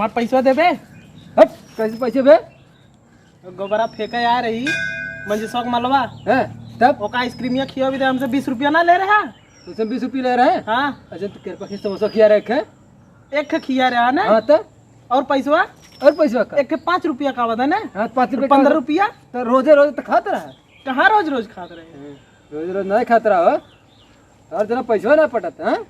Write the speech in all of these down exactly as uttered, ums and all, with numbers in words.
और पैसा देबे? हट, कैसे पैसे बे? गोबरा फेंके आ रही, मंजे शौक मलवा। हैं? तब? ओका आइसक्रीमिया खियो भी दे, हमसे बीस रुपया ना ले रहा। तुमसे बीस रुपया ले रहे हैं? हाँ। अच्छा, तो केरपा खिया समोसा खिया रहे हैं? एक ठे खिया रहा ना? हाँ, तो? और पैसवा? और पैसवा का? एक ठे पाँच रुपया का बता ना? हाँ, पाँच रुपया का पन्द्रह बता। रुपया? तो रोजे रोजे तो खात रहा। कहाँ रोज रोज खात रहे? हाँ, रोज रोज नहीं खात रहा हो। और जना पैसवा ना पटत, हाँ?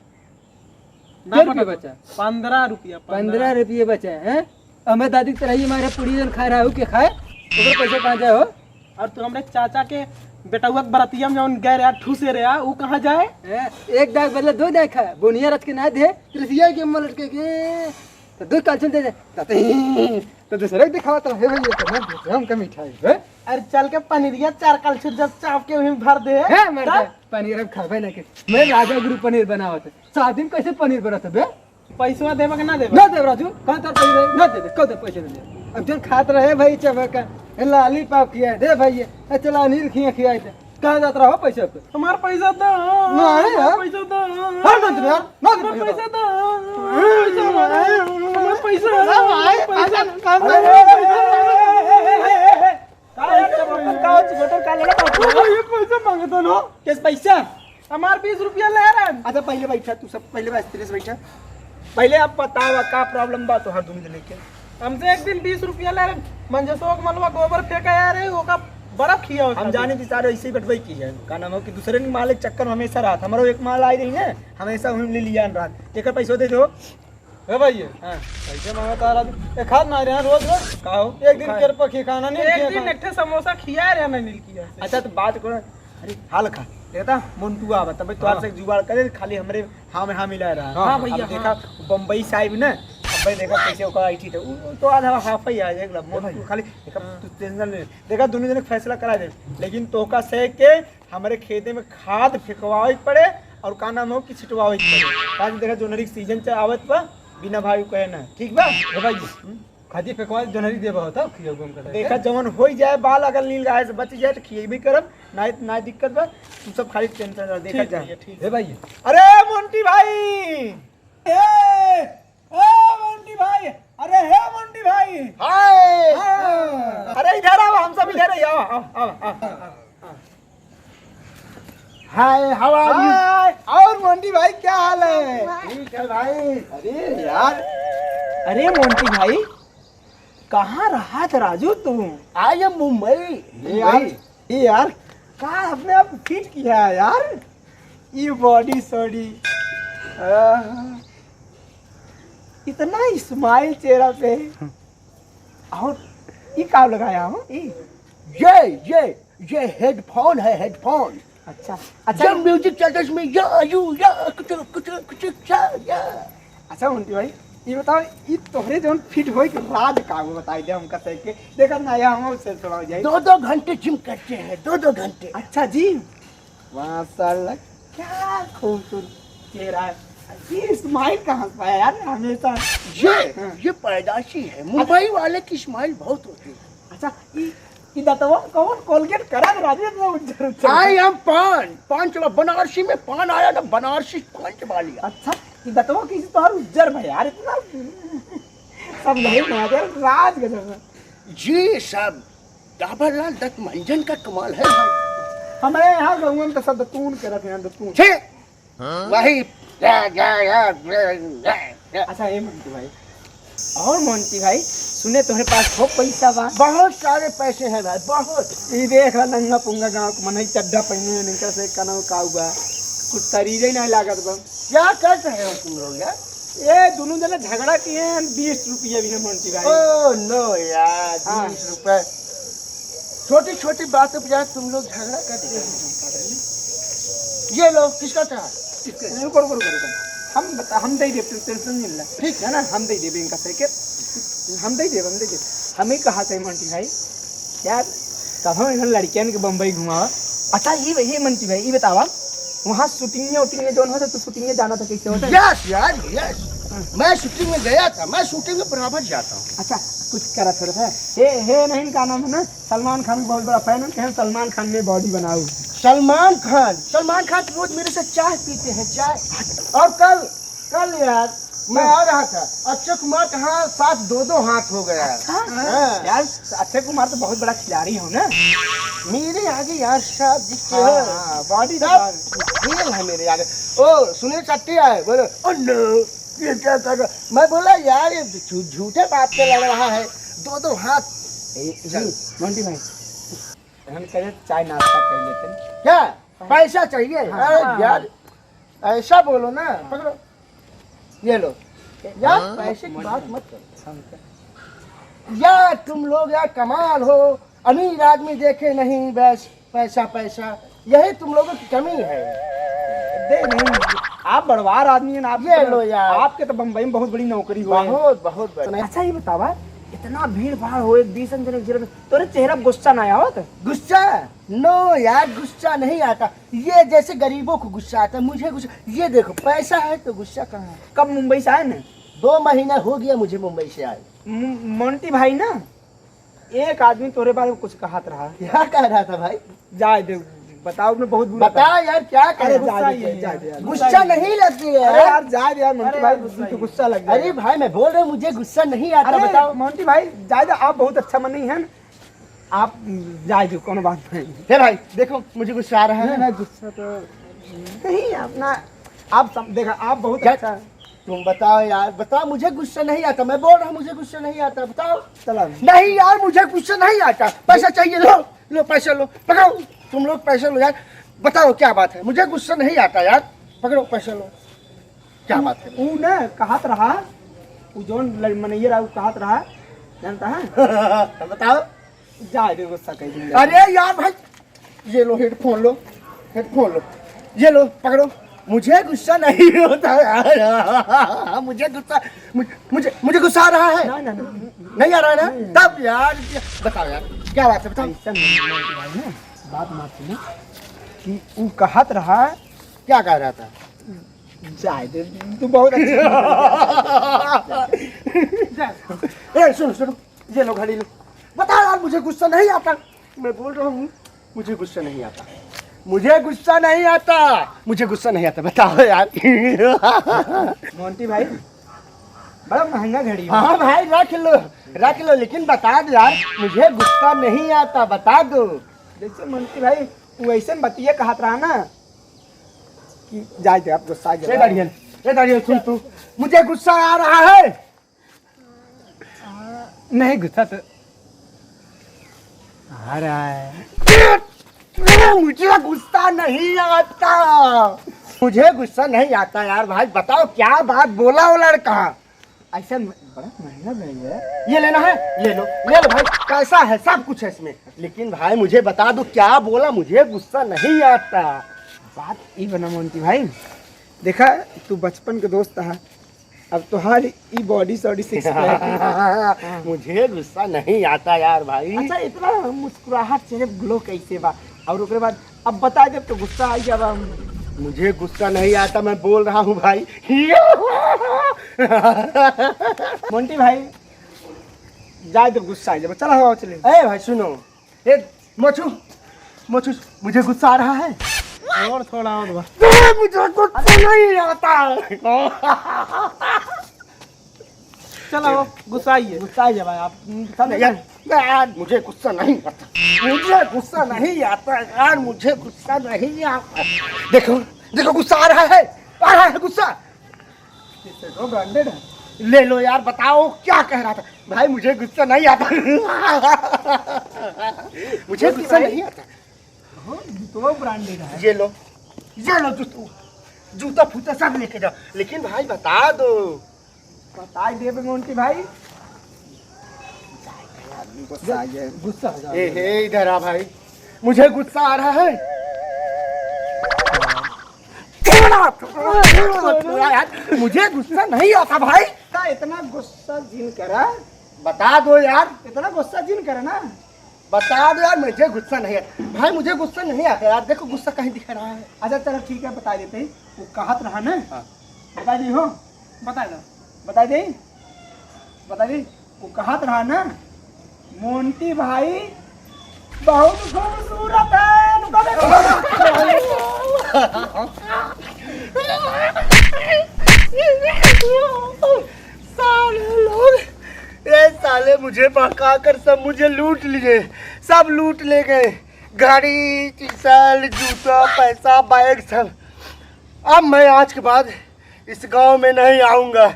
ना कै रुपया पटत। बचा? पन्द्रह रुपया, पन्द्रह। पन्द्रह रुपया बचा, हैं? हमें दादी के तरह ही हमारे पुड़ी जन खाए रहा, ऊ के खाए? ओकर पैसा कहाँ जाए हो? और तू हमरे चाचा के बेटउआ के बरतिया में जौन गए रहा, ठूसे रहा, ऊ कहाँ जाए? हैं? एक दाग बदले दो दाग खा, बोनिया रच के ना दे, त्रिसिया के मलट के, के, तो दो काल चल दे दे। तो, तो दूसरे के दिखावा तो हे भैया, तो ना देते, हम कम मिठाई, हैं? अरे चल के पनीरिया चार काल छुट जब चाप के वहीं भर दे। हैं, मर तब? जा, पनीर अब खाबे ना के। मैं राजा गुरु पनीर बनावत है। शादी में कैसे पनीर बनत है बे? पैसवा देबा के ना देबा? ना देब राजू, कहाँ तोर पैसा दे? ना देबे, कब दे पैसा दे? अब जौन खात रहे भाई चबा का, ए लालीपॉप खिया दे भाई, ए चला अनिल खिया खिया दे। कहाँ जात रहो पैसा पे? हमार पैसा दो। नहीं यार। पैसा दो। हट ना दे यार, ना दे हमार पैसा। पैसा दो। पैसा हमारा, हमार पैसा। अरे भाई, पैसा। अरे, अरे, अरे, अरे, अरे, अरे, अरे, अरे, अरे, अरे, का यार, का हो, का हो, का लेला बाबू? अरे, ये पैसा मांगता ना। किस पैसा? हमार बीस रुपया ले रहे हैं। अच्छा, पहले बैठा, तू सब पहले बा, स्त्री से बैठा। पहले आप बतावा, का problem बा तोहार दोनों जने के? हमसे एक दिन बीस रुपया ले रहे हैं। मंजे शौक मलवा गोबर फेंका यार है, ओका बर्फ खिया होता हम है। जाने थी सारे ऐसे ही बटवाई की है। का नाम हो कि दूसरे ने माल एक चक्कर में हमेशा रहा था। हमारा एक माल आई रही है, हमेशा हम ले लिया रहा। एक पैसा दे दो। ए भाई, हाँ। कैसे मांगता रहा तू? ए, खात ना रहे हैं रोज रोज। का हो? एक दिन खा- केरपा खिया खाना नहीं एक खिया दिन खाना। एक ठे समोसा खिया रहे हैं, नहीं खिया। अच्छा, तो बात करो। अरे, हाल खा। देखता, मोन्टुआ बा, तब तोहार हाँ। से जुगाड़ करे, खाली हमरे हाँ में हाँ मिला रहा। हाँ, हाँ, भैया, अब देखा, हाँ। बम्बई से आइब ना, अब भाई देखा कैसे ओका आई थी, तो उ, उ तो आधा हाफ ही आ जाएगा, मोन्टू भाई। खाली देखा, हाँ। तू tension ले। देखा, दोनों जने फैसला करा दे, लेकिन तोका से के हमरे खेते में खाद फेंकवावे के पड़े और का नाम हो कि छिटवावे के पड़े। आज देखा जोनरी के season च-, आवत बा, बिना भाई कहे ना, ठीक बा? ए भाई, हम्म? खादी फेंकवा जोनरी देबा होता, खिया गम कर देखा जवन होई जाए बाल अगर नील गाय से बच जाए तो खिएबे करब, ना, ना दिक्कत बा, तू सब खाली tension रह, देखा ठीक जा। भैया, ठीक। ए भाई। अरे मोंटी भाई! ए! ए, मोंटी भाई, अरे हे मोंटी भाई। हाय। हाँ। अरे इधर आओ, हम सब इधर ही, आओ, आओ, आओ, आओ, आओ, आओ। हाय, how are you? हाय, और मोंटी भाई क्या हाल है? ठीक है भाई। अरे यार। अरे मोंटी भाई, कहाँ रहा था राजू तू? I am मुंबई। ये यार, मुंबई। ये यार, का अपने आप fit किया है यार? ये body सॉडी, आह, इतना smile चेहरा पे। और ये का लगाया हो? ये ये, ये, ये headphone है, headphone। अच्छा, अच्छा। जब music चलता है इसमें, या, यू, या, कुछ, कुछ, कुछ, या, या। अच्छा मोंटी भाई, ये बताओ, ये तोहरे जौन fit होए के राज का वो बताई दे हमका सही के। देखा ना, या हम उससे सुनाओ जाए। दो दो घंटे gym करते हैं, दो दो घंटे। अच्छा जी, माशाल्लाह, क्या खूबसूरत चेहरा है। ये smile कहाँ से पाया यार, हमेशा? ये, हाँ। ये पैदाशी है, मुंबई वाले की smile बहुत होती है। अच्छा, ई, ई दतवा कौन Colgate करा दे राजू, इतना उज्जर उज्जर? I am पान, पान चला, बनारसी में पान आया ना, बनारसी पान चबा लिया। अच्छा, ई दतवा किसी तोहर उज्जर भाई यार, इतना सब नहीं ना यार, राज गजब है। जी सब, डाबरलाल दत्त मंजन का कमाल है भाई। हमारे यहाँ गाँव में तो सब दतून करत हैं, दतून। छे, वही। अच्छा, ए मंटू भाई, और मोंटी भाई, सुने तोहरे पास खूब पैसा बा। बहुत सारे पैसे हैं भाई, बहुत। ई देख ला, नंगा पुंगा गाँव के मनई चड्ढा पहने हैं, इनका से कनो काऊ बा, कुछ शरीर ही नहीं लागत बा। क्या कर रहे हो तुम लोग यार? ये दोनों जने झगड़ा किए हैं, बीस रुपया भी है मोंटी भाई। Oh no यार, हाँ। बीस रुपए। छोटी छोटी बातों पे यार तुम लोग झगड़ा करते हो। ये लो, किसका था? रुको, रुको, रुको, रुको। हम बता, हम दे देते, tension नहीं लेना। ठीक है ना, हम दे देबे इनका सही के। हम दे देबे, हम दे देबे। हम ही कहा थे मोंटी भाई, यार, तब हम इन्हन लड़कियन के बम्बई घुमावा। अच्छा, ये, ये मोंटी भाई, ये बतावा, वहाँ shooting में, wooting में जौन होता, तो shooting में जाना था, कैसे होता है? Yes यार, yes। हाँ। मैं shooting में गया था, मैं shooting में बराबर जाता हूँ। अच्छा, कुछ करा थोड़ा सा। हे, हे नहीं, का नाम है ना? सलमान खान के बहुत बड़ा fan है, कहें सलमान खान में body बनाओ। सलमान खान, सलमान खान तो रोज मेरे से चाय पीते हैं, चाय। और कल, कल यार, मैं आ रहा था। अक्षय कुमार का हाथ, साथ दो दो हाथ हो गया है। अच्छा? हाँ। यार, अक्षय कुमार तो बहुत बड़ा खिलाड़ी हो ना। मेरे आगे यार साहब जी के हाँ, हाँ, body तो सब खेल है मेरे आगे। ओ, सुनील शेट्टी आए, बोले, "ओ no, ये क्या कर रहा?" मैं बोला, "यार, ये झू-, झूठे बात पे लड़ रहा है, दो दो हाथ।" ए, चल। जी, मोंटी भाई, हम कहे चाय नाश्ता कर लेते हैं। क्या? पैसा चाहिए? हाँ। अरे हाँ। यार, ऐसा बोलो ना, पकड़ो, ये लो। यार, हाँ? पैसे की बात मत करो। यार, तुम लोग यार कमाल हो, अमीर आदमी देखे नहीं, बस पैसा, पैसा, यही तुम लोगों की कमी है। दे नहीं, आप बड़वार आदमी हैं ना, आपके ये तो, लो यार। आपके तो बम्बई में बहुत बड़ी नौकरी हो है। बहुत, बहुत बड़ी। अच्छा, ये बतावा, इतना भीड़ भाड़ हो, एक बीस जने की जगह, तोरे चेहरा पे गुस्सा ना आवत? गुस्सा? No यार, गुस्सा नहीं आता। ये जैसे गरीबों को गुस्सा आता है, मुझे गुस्सा, ये देखो, पैसा है तो गुस्सा कहाँ है? कब मुंबई से आए ना? दो महीना हो गया मुझे मुंबई से आए। मो-, मोंटी भाई ना, एक आदमी तोरे बारे में कुछ कहत रहा। क्या कह रहा था भाई? जाए दे, बताओ, मैं बहुत बुरा बता था। यार, क्या कह अरे रहा था? जाए दे, जाए दे यार। गुस्सा नहीं लगती है अरे यार। यार, जाए दे यार, मोंटी अरे भाई, यार, गुस्सा तू ही। गुस्सा लग गया। अरे भाई, मैं बोल रहा हूँ, मुझे गुस्सा नहीं आता, अरे बताओ। मोंटी भाई, जाए दे, आप बहुत अच्छा मनई हैं। आप जाए दो, कोनो बात नहीं। हे भाई, देखो, मुझे गुस्सा आ रहा है। नहीं, नहीं, गुस्सा तो नहीं, अपना, आप सम-, देखा, आप बहुत जा-, अच्छा। तुम बताओ यार, बताओ, मुझे गुस्सा नहीं आता, मैं बोल रहा हूँ, मुझे गुस्सा नहीं आता, बताओ। चला। नहीं यार, मुझे गुस्सा नहीं आता, पैसा चाहिए, लो, लो, पैसा लो, पकड़ो, तुम लोग पैसा लो यार, बताओ क्या बात है, मुझे गुस्सा नहीं आता यार, पकड़ो, पैसा लो। क्या बात है? ऊ ना कहत रहा, ऊ जौन लड़-, मनैया रहा, ऊ कहत रहा, जानता है? बताओ। जाए दे, गुस्सा कर दूंगा। अरे यार भाई, ये लो headphone लो, headphone लो, ये लो पकड़ो। मुझे गुस्सा नहीं होता यार, मुझे गुस्सा, मुझे, मुझे, मुझे गुस्सा आ रहा है। ना, ना, ना। नहीं आ रहा है ना? नहीं। तब यार, ये बताओ यार, क्या बात है, बताओ। ऐसा नहीं, नहीं, भाई ना, बात मार सुनो कि ऊ कहत रहा। क्या कह रहा था? जाए दे, तू बहुत अच्छा। ए, सुनो, सुनो, ये लो घड़ी लो। बता यार, मुझे गुस्सा नहीं आता। मैं बोल रहा हूँ, मुझे गुस्सा नहीं आता। मुझे गुस्सा नहीं आता, मुझे गुस्सा नहीं आता, बताओ यार। मोंटी भाई, बड़ा महंगा घड़ी है। हाँ भाई, रख लो, रख लो, लेकिन बता दो यार, मुझे गुस्सा नहीं आता, बता दो। जैसे मोंटी भाई, वो ऐसे बतिया कहत रहा ना, कि जाए दे, आप गुस्सा आ ए गया। दाढ़ियल, ए दाढ़ियल, सुन तू, मुझे गुस्सा आ रहा है। नहीं, गुस्सा तो आ रहा है। मुझे गुस्सा नहीं आता, मुझे गुस्सा नहीं आता यार भाई, बताओ क्या बात बोला वो लड़का। ऐसा म-, बड़ा महंगा नहीं है। ये लेना है, ले लो, ले लो भाई, पैसा है, सब कुछ है इसमें। लेकिन भाई मुझे बता दो क्या बोला, मुझे गुस्सा नहीं आता। बात ई बना मोंटी भाई, देखा तू बचपन के दोस्त है, अब तोहार ई body सॉडी six pack। मुझे गुस्सा नहीं आता यार भाई। अच्छा, इतना मुस्कुराहट चेहरे पे glow कैसे बा? और ओकरे बाद अब बता दे तो गुस्सा आ गया बा। मुझे गुस्सा नहीं आता, मैं बोल रहा हूँ भाई। मोंटी भाई, जाए दे, गुस्सा आ गया बा। चला हो, चले। ए भाई सुनो, ए मोचू, मोचू, मुझे गुस्सा आ रहा है। थोड़ा, थोड़ा और बा। ए, मुझे गुस्सा नहीं आता। चलो, गुस्सा ही है। गुस्सा ही है भाई, आप, हम्म, समझ यार, गए? यार, मुझे गुस्सा नहीं आता, मुझे गुस्सा नहीं आता यार, मुझे गुस्सा नहीं आता। देखो, देखो, गुस्सा आ रहा है, आ रहा है गुस्सा। इससे तो branded है। ले लो यार, बताओ क्या कह रहा था भाई, मुझे गुस्सा नहीं आता। मुझे गुस्सा नहीं आता। हाँ, जूतवा branded है। ये लो, ये लो जूतवा, जूता फूता सब लेके जाओ, लेकिन भाई बता दो। बता देबे मोंटी भाई। गुस्सा आ गया। गुस्सा आ गया। ए, हे, इधर आ भाई, मुझे गुस्सा आ रहा है। यार, मुझे गुस्सा नहीं आता भाई। इतना गुस्सा जिन करा। बता दो यार। इतना गुस्सा जिन करा ना। बता दो यार, मुझे गुस्सा नहीं आता भाई, मुझे गुस्सा नहीं आता यार। देखो गुस्सा कहीं दिख रहा है? अच्छा चलो ठीक है, बता देते हैं। वो कहत रहा ना। हाँ। बता दी हो? बता दो। बता दे, बता दे। वो कहत रहा ना, मोंटी भाई बहुत खूबसूरत है। रुको, रुको। मुझे बहका कर सब मुझे लूट लिए, सब लूट ले गए, घड़ी, टीसल, जूता, पैसा, बैग, सब। अब मैं आज के बाद इस गांव में नहीं आऊंगा।